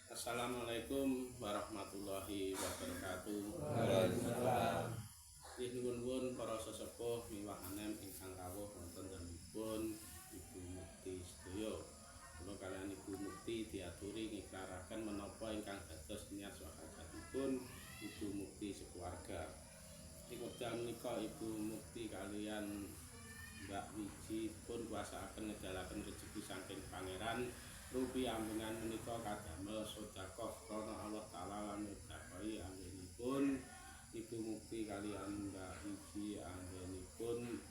Assalamualaikum warahmatullahi wabarakatuh. Waalaikumsalam. Nggih, nuwun para sesepuh miwah anem ingkang rawuh wonten dalemipun Ibu Mukti sedaya. Kula kaliyan Ibu Mukti diaturi ngikraraken menapa ingkang dados niat swakajatipun Ibu Mukti sekeluarga. Ing wekdal menika Ibu Mukti kaliyan Mbak Wiji pun kuasaaken ngedalaken rejeki saking Pangeran rupi ambengan menika kadamel sedekah krana Allah Taala lan nyedekahi anggenipun Ibu Mukti kaliyan Mbak Wiji anggenipun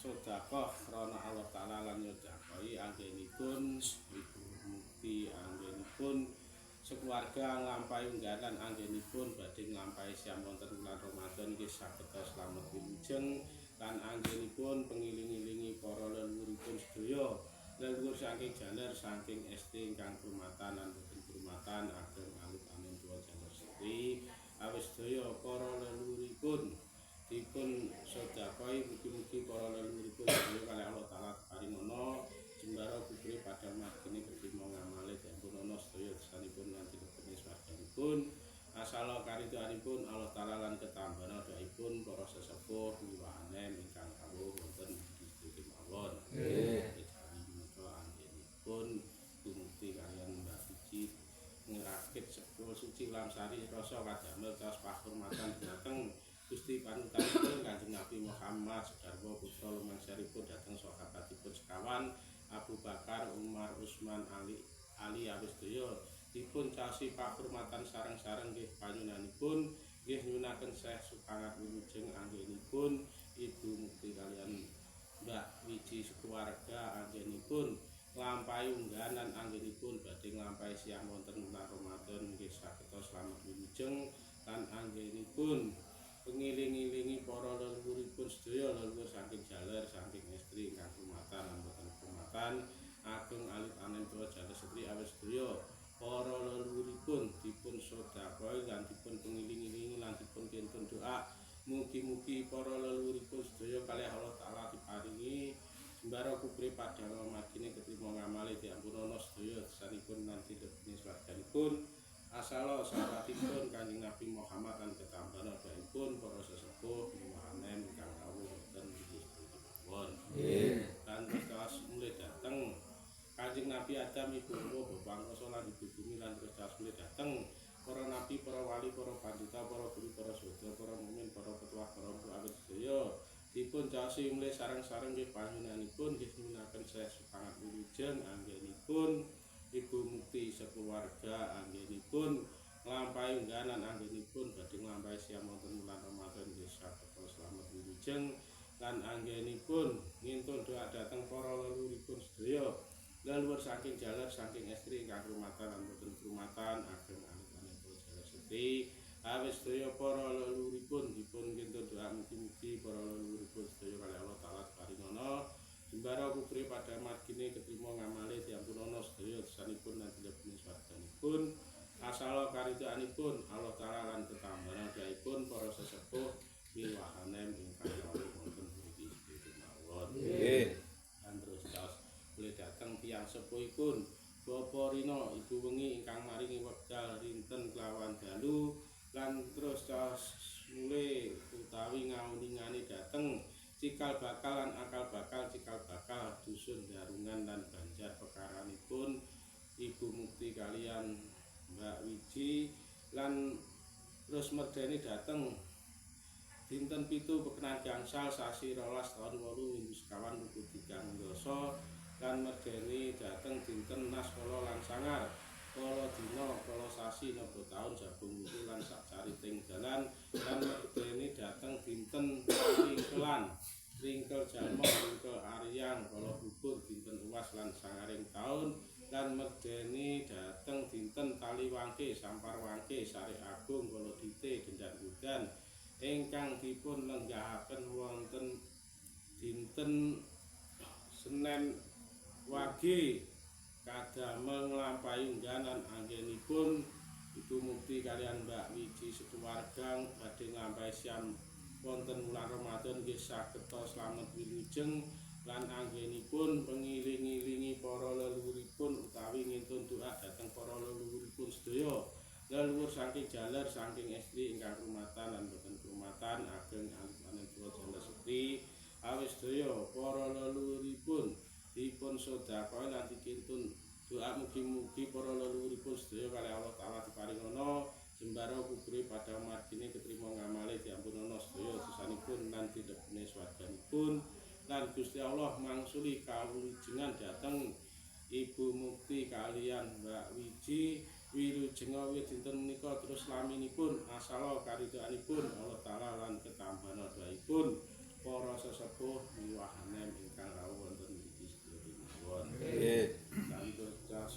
sedekah krana Allah Taala lan nyedekahi anggenipun Ibu Mukti anggenipun sekeluarga nglampahi unggahan anggenipun badhe nglampahi siam wonten wulan Ramadan nggih saged slamet wilujeng lan anggenipun pengiling-ilingi para leluhuripun sedaya, leluhur saking jaler, saking estri ingkang kurmatan lan boten kurmatan, ageng, alit, anem, tuwa, jaler, estri, awis sedaya para leluhuripun dipun sedekahi. Mugi-mugi para leluhuripun sedaya kalih Allah Taala paringana jembara kubure padhang margine, ketrima ngamale, diampunana sedaya dosanipun lan dilebetne swarganipun asala karidhoanipun Allah Taala lan ketambana doaipun para sesepuh miwah anem ingkang rawuh wonten distrik kemawon. Nggih. Kejawi menika anggenipun Mukti kaliyan Mbak Wiji ngrakit sepul suci Lamsari rasa kadamel caos pahormatan dumateng Gusti panutanipun Kanjeng Nabi Muhammad segarwa putra lumangsaripun dhateng sahabatipun sekawan, Abu Bakar, Umar, Utsman, Ali, Ali awis sedaya dipun caosi pahormatan sareng-sareng nggih panjenenganipun nggih nyuwunaken seh supangat wilujeng anggenipun Ibu Mukti kaliyan Mbak Wiji sekeluarga anggenipun nglampahi unggahan lan anggenipun badhe nglampahi siang wonten wulan Ramadan nggih saged slamet wilujeng lan anggenipun pengiling-ilingi para leluhuripun sedaya, leluhur saking jaler, saking estri ingkang kurmatan lan boten kurmatan, ageng, alit, anem, tuwa, jaler, estri, awis sedaya para leluhuripun dipun sedekahi lan dipun pengiling-ilingi lan dipun kintun doa. Mugi-mugi para leluhuripun sedaya kalih Allah Taala diparingi jembara kubure padhang margine, ketrima ngamale, diampunana sedaya dosanipun lan dilebetne swarganipun asala syafaatipun Kanjeng Nabi Muhammad lan ketambana doaipun para sesepuh miwah anem ingkang rawuh wonten mawon. Nggih. Lan terus mulih dhateng Kanjeng Nabi Adam, Ibu Hawa, Bapak Angkasa lan Ibu Bumi, lan terus mulih dhateng para nabi, para wali, para pandita, para guru, para saudara, para mukmin, para petuah, para empu, awit sedaya dipun caosi mulih sareng-sareng nggih panjenenganipun nggih nyuwunaken seh supangat wilujeng anggenipun Ibu Mukti sekeluarga anggenipun nglampahi unggahan lan anggenipun badhe nglampahi siang wonten wulan Ramadan nggih saged slamet wilujeng lan anggenipun ngintun doa dhateng para leluhuripun sedaya, leluhur saking jaler, saking estri ingkang rumatan lan boten rumatan, ageng, alit, anem, jaler, estri, awis sedaya para leluhuripun dipun kintun doa. Mugi-mugi para leluhuripun sedaya kalih Allah Taala paringana jembara kubure padhang margine, ketrima ngamale, diampunana sedaya dosanipun lan dilebetne swarganipun asala karidhoanipun Allah Taala lan ketambana doaipun para sesepuh miwah anem ingkang rawuh wonten mriki sedaya mawon. Nggih. Lan terus caos boleh dateng tiyang sepuhipun Bapak Rino, Ibu Wengi ingkang maringi wekdal rinten kelawan dalu, lan terus caos mulih utawi ngauningani dhateng cikal bakal lan akal bakal cikal bakal dusun Darungan lan Banjar pekaranipun Ibu Mukti kaliyan Mbak Wiji, lan terus merdeni dhateng dinten 7 pekenan gangsal sasi 12 taun 8 windu sekawan wuku tigang dasa, lan merdeni dhateng dinten nas kala lan sangar kala dina kala sasi naba taun jabung wuku lan sak cariting dalan, lan merdeni dhateng dinten ringkelan ringkel jalma ringkel aryang kala bubur dinten uwas lan sangaring taun, lan merdeni dhateng dinten tali wangke sampar wangke sari agung kala dite dendan udan ingkang dipun lenggahaken wonten dinten Senen Wage kadamel nglampahi unggahan anggenipun Ibu Mukti kaliyan Mbak Wiji sekeluarga badhe nglampahi siam wonten wulan Ramadan nggih saged slamet wilujeng lan anggenipun pengiling-ilingi para leluhuripun utawi ngintun doa dhateng saking jaler saking estri ingkang rumatan lan boten rumatan ageng alif anem tuwa jaler setri awis sedaya para leluhuripun dipun sedekah lan dikintun doa mugi-mugi para leluhuripun sedaya kalih Allah Taala diparingana jembara kubure padha margine ketrima ngamale diampunana sedaya dosanipun lan dilebene swarganipun lan Gusti Allah mangsuli kawilujengan dhateng Ibu Mukti kaliyan Mbak Wiji wilujenga wiwit dinten menika terus laminipun asala karidhoanipun Allah Taala lan ketambana doaipun para sesepuh miwah anem ingkang rawuh wonten mriki sedaya kemawon. Nggih. Lan terus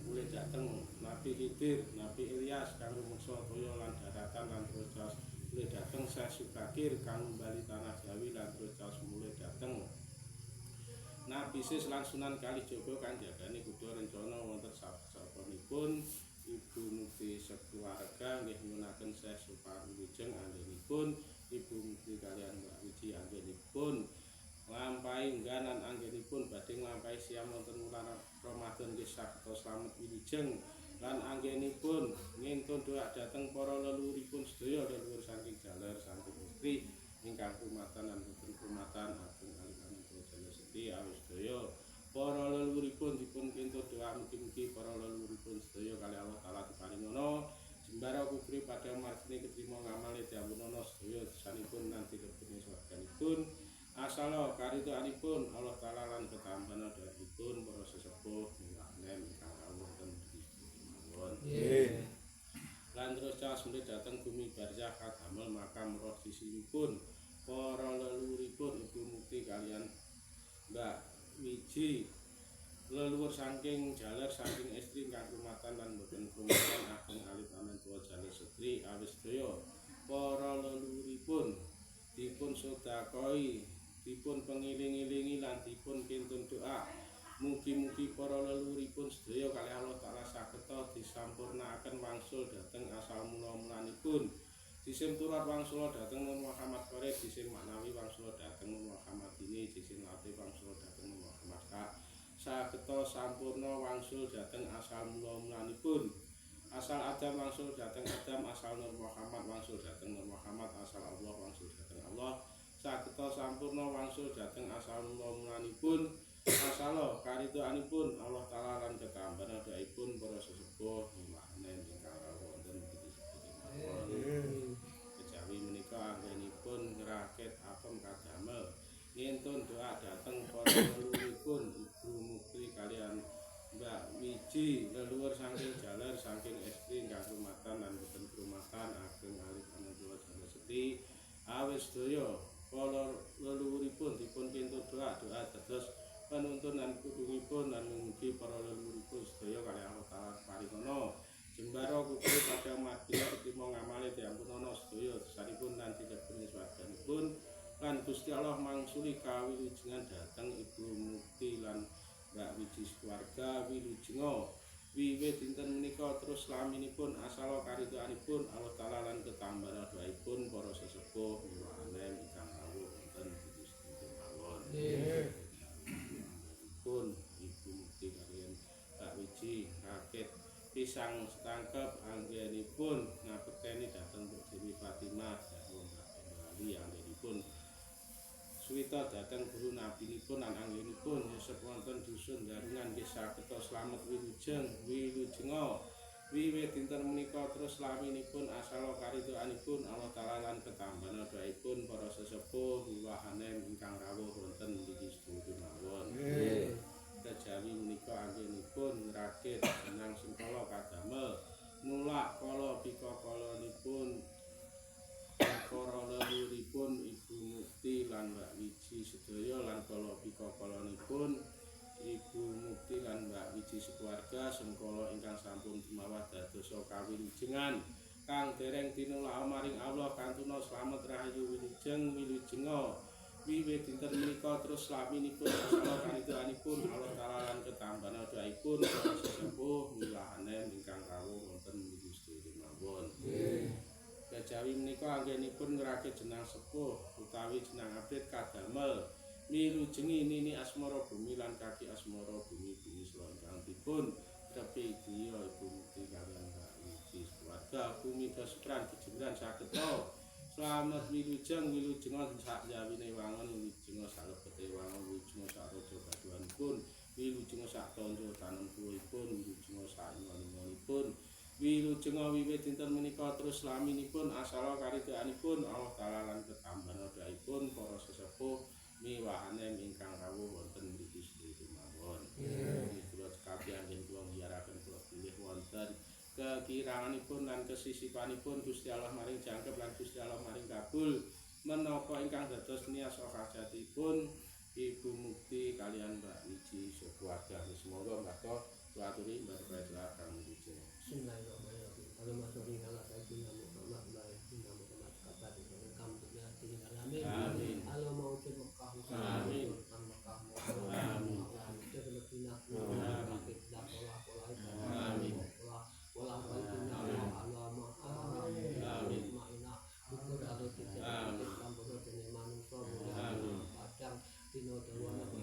mulih dhateng Nabi Khidir, Nabi Ilyas kang rumeksa toya lan daratan lan terus mulih dhateng Syekh Subakir kang numbali tanah Jawi lan terus mulih dhateng Nabi Sis lan Sunan Kalijaga kang jagani kutha rencana wonten sapanipun Ibu Mukti sekeluarga nggih nyuwunaken Syekh Suparwijeng anggenipun Ibu Mukti kaliyan Mbak Wiji anggenipun nglampahi engganan anggenipun badhe nglampahi siam wonten wulan Ramadan nggih saged slamet wilujeng lan anggenipun ngintun doa dhateng para leluhuripun sedaya, leluhur saking jaler saking istri ingkang rumatan lan boten rumatan ageng alif anem jaler seti awis sedaya para leluhuripun dipun kintun doa mugi-mugi para leluhuripun sedaya kalih Allah Taala diparingana jembara kubure padha margine ketrima ngamale diampunana sedaya dosanipun lan dilebene swarganipun asala karidhoanipun Allah Taala lan ketambana doaipun para sesepuh miwah anem ingkang rawuh wonten mriki kemawon. Nggih. Lan terus caos mulih dhateng bumi barzah kadamel makam roh sisinipun para leluhuripun Ibu Mukti kaliyan Mbak Wiji, leluhur saking jaler saking estri ingkang rumatan lan boten rumatan ageng alif anem tuwa jaler setri awis sedaya para leluhuripun dipun sedekahi, dipun pengiling-ilingi lan dipun kintun doa mugi-mugi para leluhuripun sedaya kalih Allah Taala sageta disampurnaaken wangsul dhateng asal mula-mulanipun, jisim turab wangsula dhateng Nur Muhammad Qorib, jisim maknawi wangsula dhateng Nur Muhammad ini, jisim latif wangsula dhateng Nur Muhammad Hak, sageta sampurna wangsul dhateng asal mula-mulanipun, asal Adam wangsul dhateng Adam, asal Nur Muhammad wangsul dhateng Nur Muhammad, asal Allah wangsul dhateng Allah, sageta sampurna wangsul dhateng asal mula-mulanipun asala karidhoanipun Allah Taala lan ketambana doaipun para sesepuh miwah anem ingkang rawuh wonten mriki kemawon. Kejawi menika anggenipun ngrakit apem kadamel ngintun doa dhateng para leluhuripun Ibu Mukti kaliyan Mbak Wiji, leluhur saking jaler saking estri ingkang rumatan lan boten rumatan ageng alif anem tuwa jaler seti awis sedaya para leluhuripun dipun kintun doa doa dados penuntun lan kudungipun lan mugi para leluhuripun sedaya kalih Allah Taala paringana jembara kubure padha margine ketrima ngamale diampunana sedaya dosanipun lan dilebene swarganipun lan Gusti Allah mangsuli kawilujengan dhateng Ibu Mukti lan Mbak Wiji sekeluarga wilujenga wiwit dinten menika terus laminipun asala karidhoanipun Allah Taala lan ketambana doaipun para sesepuh miwah anem ingkang rawuh wonten mriki kemawon. Nggih. Pun Ibu Mukti kaliyan Mbak Wiji rakit pisang setangkep anggenipun ngabekteni dhateng Bu Dewi Fatimah garwa Mbah Ali, anggenipun suwita dhateng guru nabinipun lan anggenipun nyusup wonten dusun Darungan nggih sageta slamet wilujeng wilujenga wiwit dinten menika terus laminipun asala karidhoanipun Allah Taala lan ketambana doaipun para sesepuh miwah anem ingkang rawuh wonten mriki sedaya kemawon. Nggih. Kejawi menika anggenipun ngrakit jenang sengkala kadamel nulak kala pikakalipun para leluhuripun Ibu Mukti lan Mbak Wiji sedaya lan kala pikakalanipun Ibu Mukti lan Mbak Wiji sekeluarga sengkala ingkang sampun tumawah dadosa kawilujengan kang dereng tinulak maring Allah kantuna slamet rahayu wilujeng wilujenga wiwit dinten menika terus laminipun asala karidhoanipun Allah Taala lan ketambana doaipun para sesepuh miwah anem ingkang rawuh wonten mriki sedaya kemawon. Nggih. Kejawi menika anggenipun ngrakit jenang sepuh utawi jenang abrit kadamel milujengi nini asmara bumi lan kaki asmara bumi bumi sela ingkang dipun trepi griya Ibu Mukti kaliyan Mbak Wiji. Wiji keluarga bumi Kasukran Jejemuran sageta slamet wilujeng wilujenga sak jawine wangun, wilujenga salebete wangun, wilujenga sak raja gaduhanipun, wilujenga sak tandha tanempuhipun, wilujenga sak ingon-ingonipun, wilujenga wiwit dinten menika terus laminipun asala karidhoanipun Allah Taala lan ketambahan doaipun para sesepuh miwah anem ingkang rawuh wonten mriki sedaya mawon. Kula cekapi anggen kula ngiyaraken kula bilih wonten kekiranganipun lan kesisipanipun, Gusti Allah maring jangkep lan Gusti Allah maring kabul menapa ingkang dados nias hajatipun Ibu Mukti kaliyan Mbak Wiji sekeluarga. Semoga Mbak Ko kula aturi Mbak kang wilujeng. Bismillahirrahmanirrahim. Allahumma sholli ala sayyidina Muhammad wa ala sayyidina Muhammad kabar alamin. Amin. Allahumma ujud Mekah. Amin. Mekah. Amin. Amin. Madinah. Amin. Amin. Pola pola. Amin. Amin. Amin. Amin. Padang dina dawa.